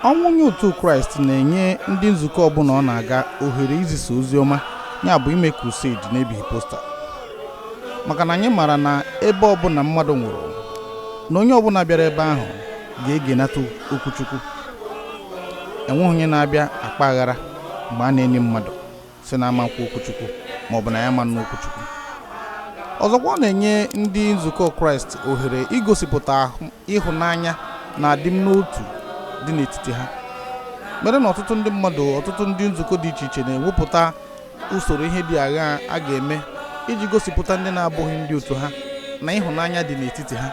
Ọnwụ onye otu Kraịst na-enye ndị nzukọ ọbụla ọ na-aga ohere izisa ozi ọma, ya bụ ime crusade na-ebighị poster, maka na anyị maara na ebe ọbụla mmadụ nwụrụ na onye ọbụla bịara ebe ahụ ga-egenata okwuchukwu. Enweghị onye na-abịa akpa aghara mgbe a na-enyi mmadụ si na ama nkwu okwuchukwu maọbụ na ya ma nnu okwuchukwu. Ọzọkwa, ọ na-enye ndị nzukọ Kraịst ohere igosipụta ịhụnanya na adịm n'otu dị n'etiti ha, mere na ọtụtụ ndị mmadụ, ọtụtụ ndị nzukọ dị iche iche na-ewepụta usoro ihe dị agha a ga-eme iji gosipụta ndị na-abụghị ndị otu ha na ịhụnanya dị n'etiti ha.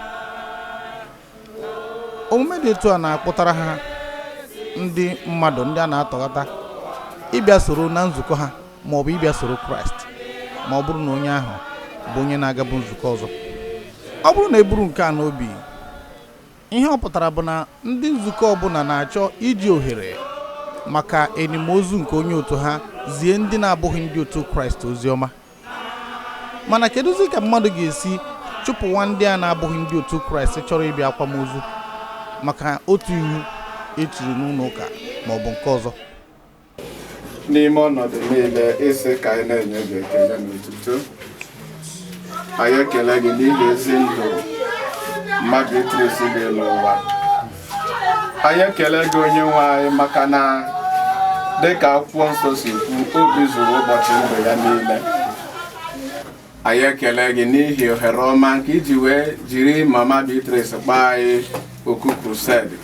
Omume dị etu a na-akpọtara ha ndị mmadụ ndị a na-atọghata ịbịa soro na nzukọ ha ma ọ bụ ịbịa soro Kraịst, ma ọ bụrụ na onye ahụ bụ onye na-agabu nzukọ ọzọ. Ọ bụrụ na e buru nke a n'obi, ihe ọ pụtara bụ na ndị nzukọ ọbụla na-achọ iji ohere maka enimozu nke onye otu ha zie ndị na-abụghị ndị otu Kraịst ozi ọma. Mana kedụzi ka mmadụ ga-esi chụpụwa ndị a na-abụghị ndị otu Kraịst chọrọ ịbịa akwamozu maka otu iwu echiri n'ụlọ ụka ma ọ bụ nke ọzọ? N'ime ọnọdụ niile, isi ka anyị na-enye gị ekele n'otuto. Anyị ekele gị n'ihi ezi ndụ mmadụ Beatrice gị n'ụwa. Anyị ekele gị, onye nwe anyị, maka na dịka akwụkwọ nsọ si kwu, obi zuru ụbọchị ndụ ya niile. Anyị ekele gị n'ihi ohere ọma nke iji wee jiri mama Beatrice kpaa anyị oku crusade.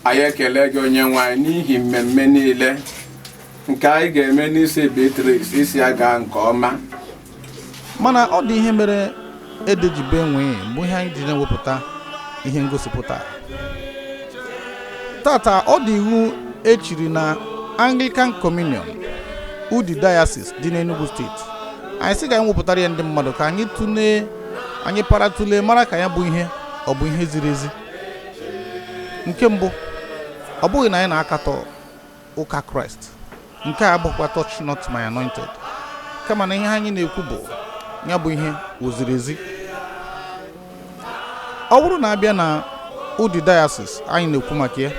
Anyị ekele gị, onye nwe anyị, n'ihi mmemme niile nke anyị ga-eme n'isi Beatrice, isi ya gaa nke ọma. Mana ọ dị ihe mere edejibe nwee bụ ihe anyị ji na-ewepụta ihe ngosipụta tata. Ọ dị iwu echiri na Anglican Communion Udi Diocese dị n'Enugu Steeti. Anyị sị ka anyị wepụtara ya ndị mmadụ ka anyị tụlee, anyị para tụlee, mara ka ya bụ ihe ọ bụ ihe ziri ezi. Nke mbụ, ọ bụghị na anyị na-akatọ ụka Kraịst, nke a abụkwa "touch not my anointed", kama na ihe anyị na-ekwu bụ ya bụ ihe o ziri ezi. Ọ bụrụ na abịa na Udi Diocese anyị na-ekwu maka ya,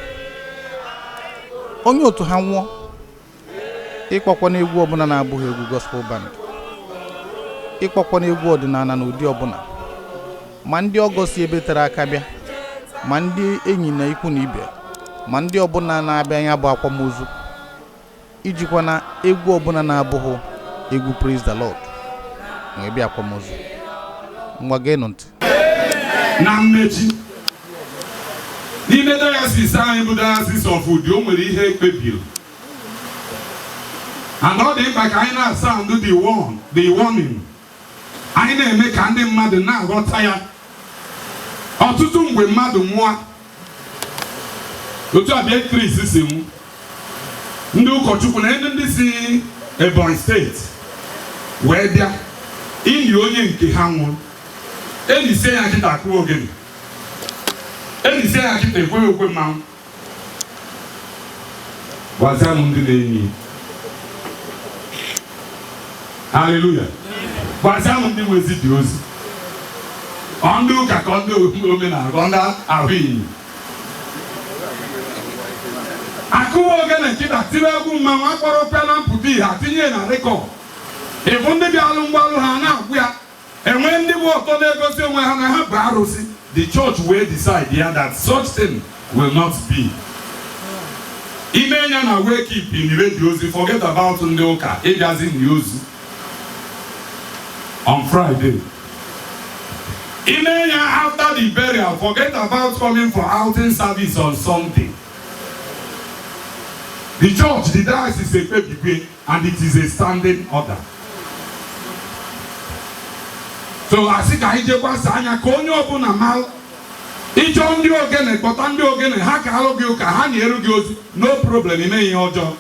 onye otu ha nwụọ, ịkpọkwa n'egwu ọbụla na-abụghị egwu gospel band, ịkpọkwa n'egwu ọdịnala na ụdị ọbụla, ma ndị ọgọ si ebe tere aka bịa, ma ndị enyi na ikwu na ibe, ma ndị ọbụla na-abịa ya bụ akwamozu, ijikwa na egwu ọbụla na-abụghị egwu praise the Lord wee bịa akwamozu. Ngwa, geenụ ntị. Na mmechi, n'ime diocese anyị bụ Diocese of Udi, o nwere ihe ekpebiri and ọ dị mkpa ka anyị na-asound the warning. Anyị na-eme ka ndị mmadụ na-aghọta ya. Ọtụtụ mgbe mmadụ nwụọ otu a Beatrice si nwụ, ndị ụkọchukwu na ndị si Ebonyi Steeti wee bịa ili onye nke ha nwụrụ, elisie ya kịta, akụwa ogene, elisie ya kịta, ekweghị ekwe mmanwụ. Gwazia m ndị na-enyi, haleluya, gwazia m ndị nwezi dị ozi, ọ ndị ụka ka ọ ndị omenala ka ọ ndị ahụ inyi akụwa ogene nkịta, tiwe egwu mmanwụ, akpọrọ pịa mpụta ihe atinye na record. Ịbụ ndị bịa alụ mgbalụ ha na-agwụ ya, enwe ndị bụ ọtọ na-egosi onwe ha na ha bụ arụsị. The church will decide ya that such thing will not be. Ime ya na wake keep in radio ozi, forget about ndị ụka ịbịazi nri ozu on Friday. Ime ya after the burial, forget about coming for outing service on Sunday. The church, the diocese ekpebikwe, and it is a standing order. So asị ka anyị jekwasa anya ka onye ọbụla malụ. Ịchọ ndị ogene, kpọta ndị ogene ha ka alụ gị ụka, ha na-eru gị ozi, no problem, ime ihe ọjọọ.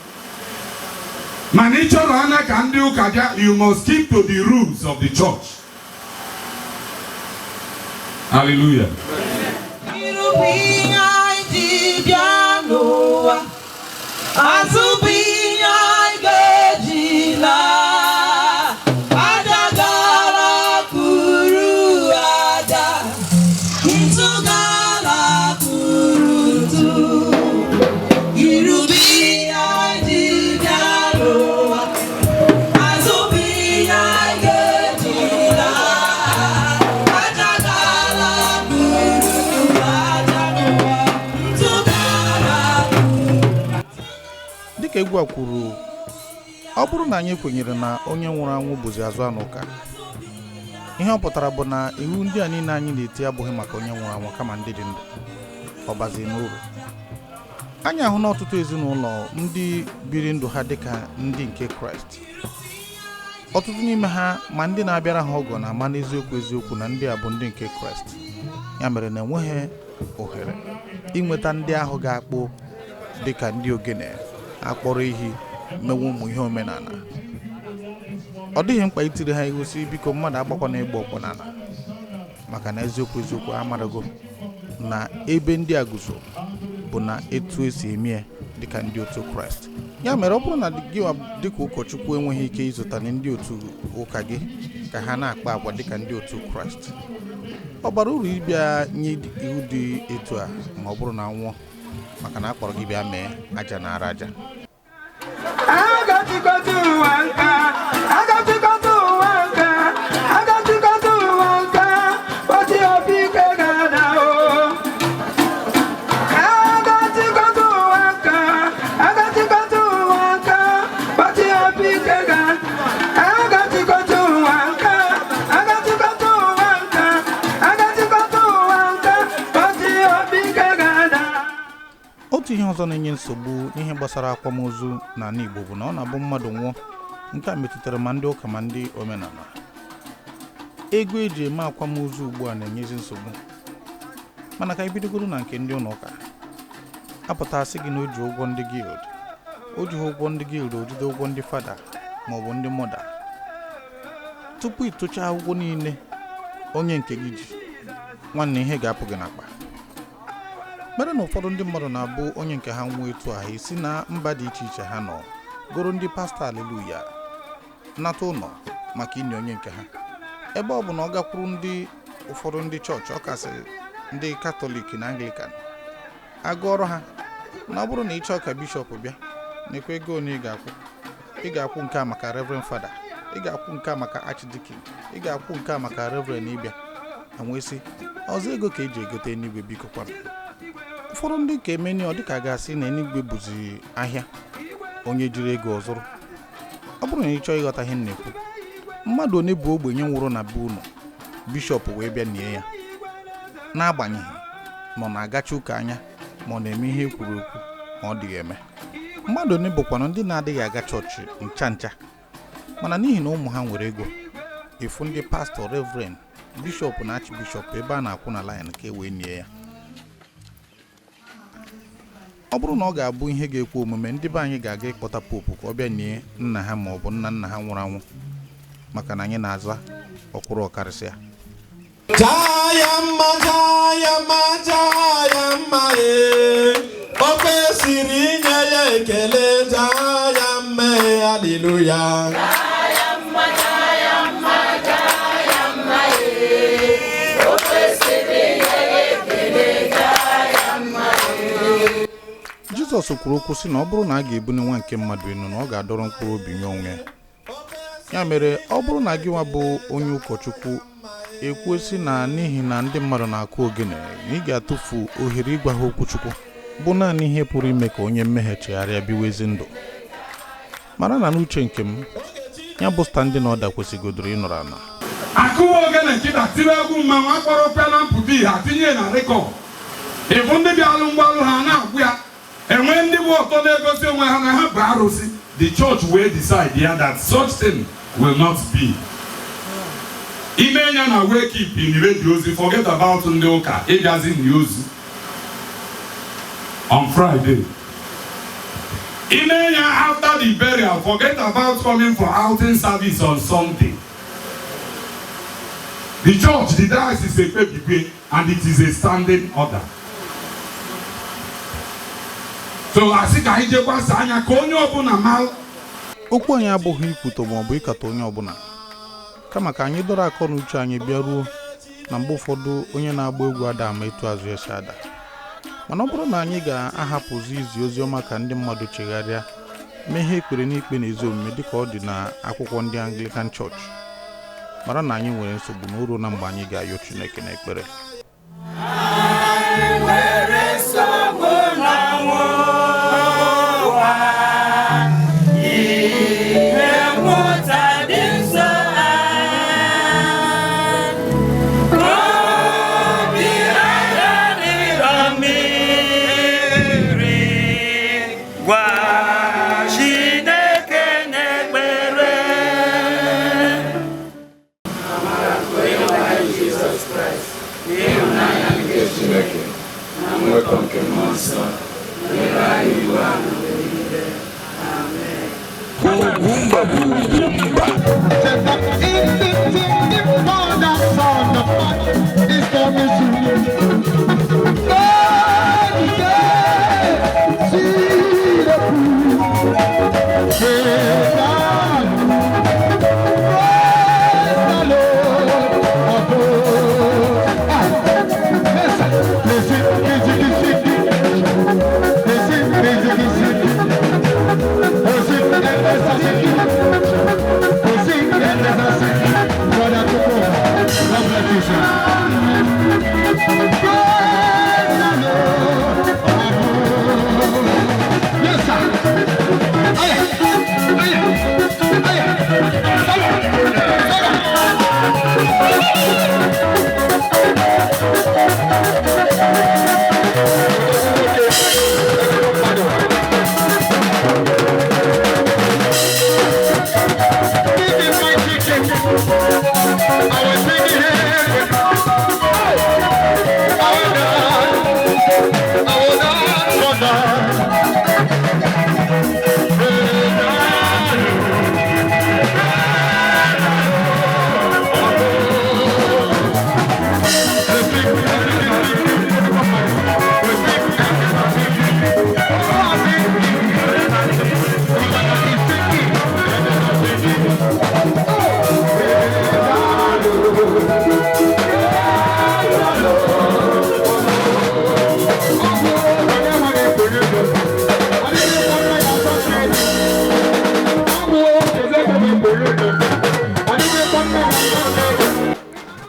Mana ị chọrọ anya ka ndị ụka bịa, you must keep to the rules of the church. Hallelujah. Iru bụ ihe anyị ji bịa n'ụwa, azụ bụ ihe anyị ga-eji laa. Aja gara kpuru aja, ntụ gara kpuru ntụ. Dịka egwu a kwuru, ọ bụrụ na anyị kwenyere na onye nwụrụ anwụ bụzi azụ anụ ụka, ihe ọ pụtara bụ na iwu ndị a niile anyị na-eti abụghị maka onye nwụrụ anwụ kama ndị dị ndụ. Ọ bazi n'uru. Anyị ahụ n'ọtụtụ ezinụlọ ndị biri ndụ ha dịka ndị nke Kraịst, ọtụtụ n'ime ha ma ndị na-abịara ha ọgọ na-ama n'eziokwu eziokwu na ndị a bụ ndị nke Kraịst. Ya mere na enweghị ohere inweta ndị ahụ ga-akpụ dịka ndị ogene akpọrọ ehi mewe ụmụ ihe omenala. Ọ dịghị mkpa itiri ha iwu si biko mmadụ agbakwana ịgba ọkpọ n'ala, maka na eziokwu eziokwu amarago na ebe ndị a guzo bụ na etu esi eme ya dịka ndị otu Kraịst. Ya mere ọ bụrụ na gị dịka ụkọchukwu enweghị ike ịzụta ndị otu ụka gị ka ha na-akpa agwa dịka ndị otu Kraịst, ọ bara uru ịbịa nye iwu dị etu a ma ọ bụrụ na nwụọ, maka na a kpọrọ gị bịa mee aja na ara aja. Agachikọta ụwa nka, agachikọta ụwa nka, agachikọta ụwa nka, otu obi ike ga-ada o. Agachikọta ụwa nka, agachikọta ụwa nka, otu obi ike ga. Agachikọta ụwa nka, agachikọta ụwa nka, agachikọta ụwa nka, otu obi ike ga-ada. Otu ihe ọzọ na-enye nsogbu n'ihe gbasara akwamozu n'ala Igbo bụ na ọ na-abụ mmadụ nwụọ, nke a metụtara ma ndị ụka ma ndị omenala. Ego eji eme akwamozu ugbu a na-enyezi nsogbu. Mana ka ebidogoro na nke ndị ụlọ ụka, apụtasị gị na o ji ụgwọ ndị guild, o jighị ụgwọ ndị guild, o jide ụgwọ ndị fada maọbụ ndị mọda. Tupu ị tụchaa ụgwọ niile onye nke gị ji, nwanne, ihe ga-apụ gị n'akpa. Mere na ụfọdụ ndị mmadụ na-abụ onye nke ha nwụọ etu a, ha esi na mba dị iche iche ha nọ goro ndị pastọ aleluya nata ụlọ maka inye onye nke ha, ebe ọ bụ na ọ gakwuru ndị ụfọdụ ndị chọọchị, ọkasị ndị Katọlik na Anglikan, agụọrọ ha na ọ bụrụ na ị chọọ ka bishọp bịa, nekwa ego one ị ga-akwụ. Ị ga-akwụ nke a maka reverend fada, ị ga-akwụ nke a maka archdeacon, ị ga-akwụ nke a maka reverend ịbịa. Enwesị ọzọ ego ka eji egote eluigwe. Biko kwanụ, ụfọdụ ndị ka emeni ọ dịka ga-asị na eluigwe bụzi ahịa onye jiri ego ọzụrụ. Ọ bụrụ na ị chọọ ịghọta ihe m na-ekwu, mmadụ one bụ ogbenye nwụrụ na be unu, bishọp wee bịa nie ya, n'agbanyeghị ma ọ na-agachi ụka anya, ma ọ na-eme ihe ekwuru ekwu, ma ọ dịghị eme. Mmadụ one bụkwanụ ndị na-adịghị aga chọọchị ncha ncha, mana n'ihi na ụmụ ha nwere ego, ịfụ ndị pastọ, reverend, bishọp na archbishọp ebe a na-akwụ na line ka e wee nie ya. Ọ bụrụ na ọ ga-abụ ihe ga-ekwe omume, ndị be anyị ga-aga ịkpọta popu ka ọ bịa nie nna ha ma ọ bụ nna nna ha nwụrụ anwụ, maka na anyị na-aza ọkwụrụ ọkarịsịa. Jaa ya mma, jaa ya mma, jaa ya mma ee. O kwesịrị inye ya ekele, jaa ya mma ee, haleluya. Jizọs kwuru okwu sị na ọ bụrụ na a ga-ebuli nwa nke mmadụ elu, na ọ ga-adọrọ mkpụrụ obi nye onwe ya. Ya mere ọ bụrụ na gị nwa bụ onye ụkọchukwu ekwesị na n'ihi na ndị mmadụ na-akụ ogene na ị ga-atụfu ohere ịgwa ha okwuchukwu bụ naanị ihe pụrụ ime ka onye mmehie chegharịa biwe ezi ndụ, mara na n'uche nke m, ya bụ standing order kwesịgodoro ịnọrọ ala. Akụwa ogene nkịta tibe egwu mmanwụ akpọrọ pịa na mpụta ihe atinye na record. Ịfụ ndị bịalụ mgbalụ ha na-agwụ ya, enwe ndị bụ ọtọ na-egosi onwe ha na ha bụ arụsị. The church will decide ya that such thing will not be. Ime ya na wake keep in radio ozi, forget about ndị ụka ịbịazi nri ozu on Friday. Ime ya after the burial, forget about coming for outing service on Sunday. The church, the diocese ekpebigwe, and it is a standing order. So asị ka anyị jekwasa anya ka onye ọbụla ma. Okwu anyị abụghị ikwutọ maọbụ ịkatọ onye ọbụla, kama ka anyị dọrọ akọ na uche anyị bịaruo na mgbe ụfọdụ onye na-agba egwu ada ama etu azụ ya si ada. Mana ọ bụrụ na anyị ga-ahapụzi izi ozi ọma ka ndị mmadụ chegharịa, mee ihe ekpere n'ikpe na ezi omume dịka ọ dị na akwụkwọ ndị Anglican Church, mara na anyị nwere nsogbu na o ruo na mgbe anyị ga-ayọ Chineke n'ekpere. Nwere nsogbu na ụwa. Chineke na nwekọ nke Mmụọ Nsọ nyere anyị ugbu a na mgbe niile.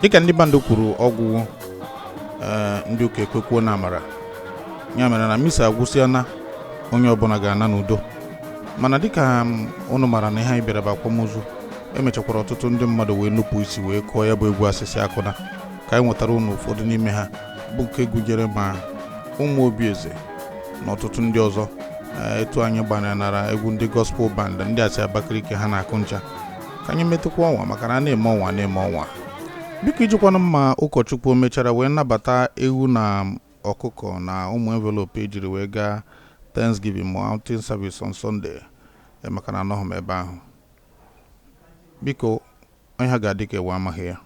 Dịka ndị bandụ kwuru ọgwụ ndị ụka ekwekwuo na amara ya mere na misa agwụsịana, onye ọbụla ga-ana n'udo. Mana dịka ụnụ mara na ihe anyị bịara bụ akwamozu, emechakwara ọtụtụ ndị mmadụ wee nupụ isi wee kụọ ya bụ egwu asịsị akụna. Ka anyị nwetara ụnụ ụfọdụ n'ime ha bụ nke gụnyere ma ụmụ obi eze na ọtụtụ ndị ọzọ. Etu anyị gbanarị egwu ndị gospel band ndị asị Abakaliki ha na-akụ ncha. Ka anyị metụkwa ọnwa, maka na a na-eme ọnwa na-eme ọnwa. Biko ijikwanụ mma ụkọchukwu o mechara wee nabata ewu na ọkụkọ na ụmụ envelope ejiri wee gaa Thanksgiving ma outing service on Sunday, maka na anọghị m ebe ahụ. Biko onye ha ga-adị ka ewe amaghị ya.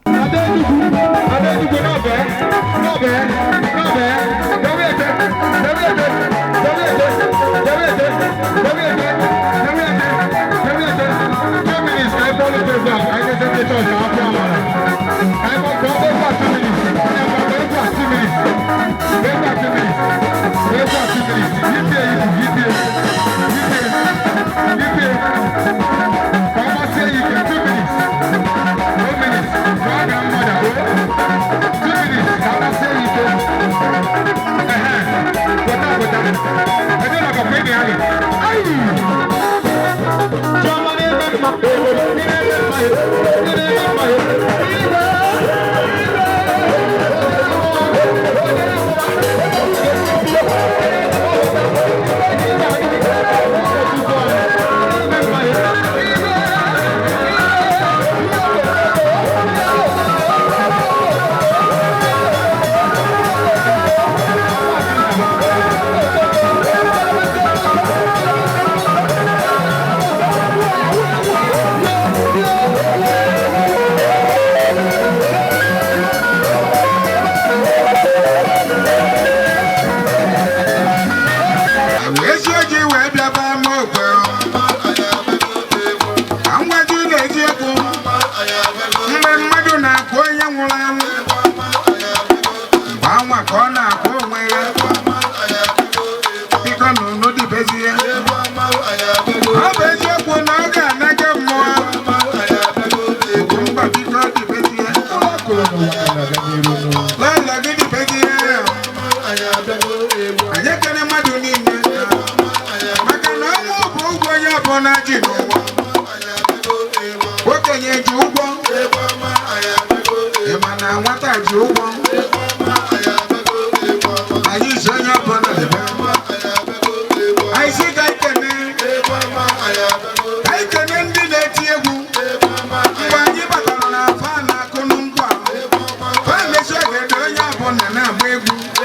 Na-agba egwu.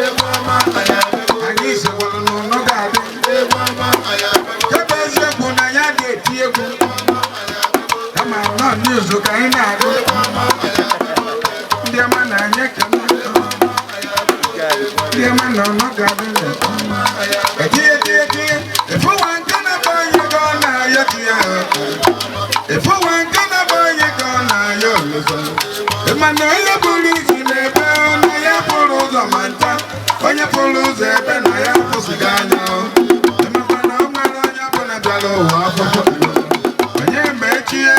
Ndị ọma na ọnụ ga-adị ndụ. Etinye tinye tinye. Efu nwa nke na-agba onye ka ọ na-ayọ chi ya. Efu nwa nke na-agba onye ka ọ na-ayọ olùsọ. Mana onye buru isi na-ebe na ya pụrụ ụzọ ma ncha. Onye pụrụ ụzọ ebe na ya kwụsịghị anya. Emekwa na o nwere onye ọbụla bịara ụwa afọfọ. Onye ma echie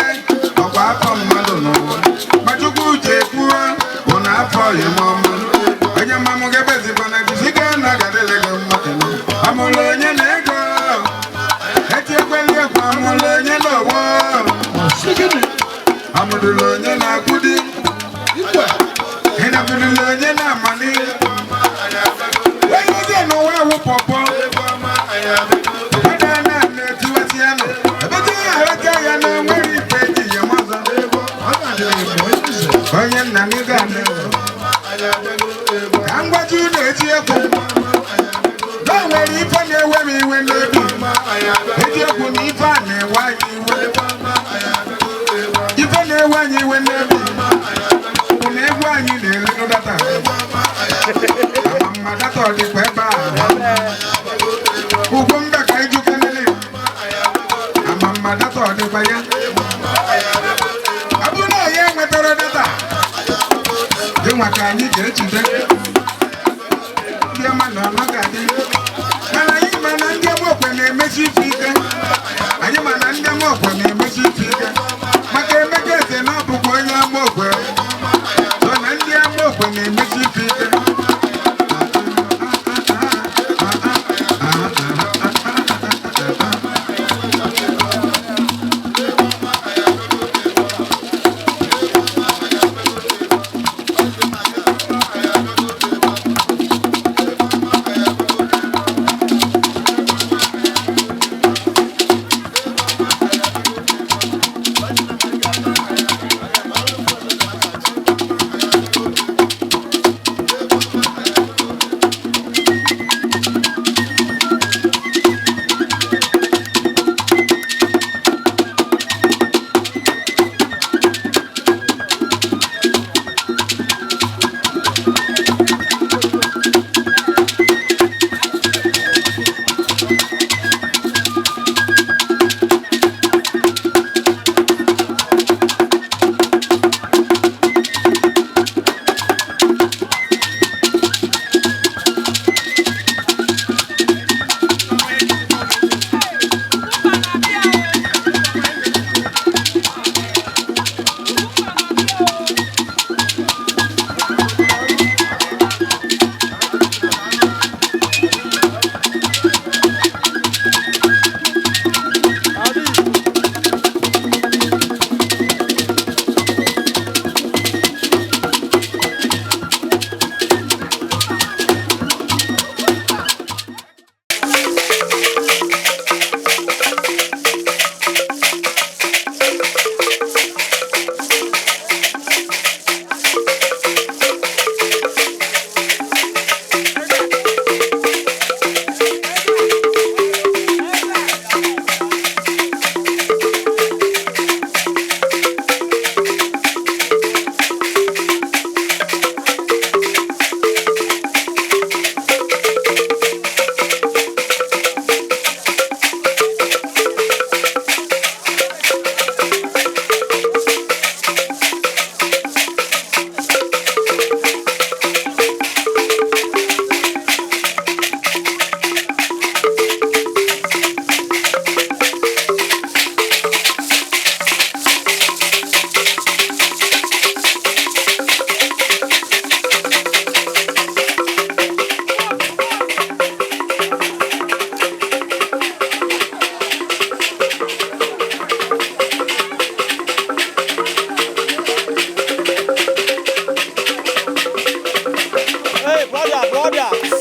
ọkwa afọ mmadụ n'ụwa. Ma Chukwu uche ekwuo bụ na afọ ya eme ọma. Onye mamụ ga-ebezikwa na jisike na gadịlị gị mma. Amụrụ onye na-ego. Etiekwela egwu amụrụ onye n'ọgbọ. Amụrụla onye na-akwụdi. Ịnabụrụla onye na-amali. Onye ozi n'ụwa awụ pọpọ. Ebe a na-etiwasị ya nọ. Ebe ji ya ahụta ya na onwere ife eji ya mazọ. Onye nna m ga-anụ. Ka ngwaji unu eti egwu. Na o nwere ife na-ewe m iwe n'obi. Eti egwu na ife a na-ewe anyị iwe. Ife na-ewe anyị iwe n'obi. Bụ na egwu anyị na-erenu data. Ama mma data ọ dịkwa ebe a. Ugwu mba ka iju kelele. Ama mma data ọ dịkwa ya. Ọ bụrụ na ya enwetara data. Gị nwa ka anyị ga-ejide. Ndị ọma na ọnụ ga-adị. Mana anyị ma na ndị ọma okwe na-emesi ife ike. Anyị ma na ndị ọma okwe na-emesi ife ike. Maka Emeka eze na ọ bụkwa onye ama okwe. So na ndị ama okwe na-emesi ife ike. Hey, brother, brother.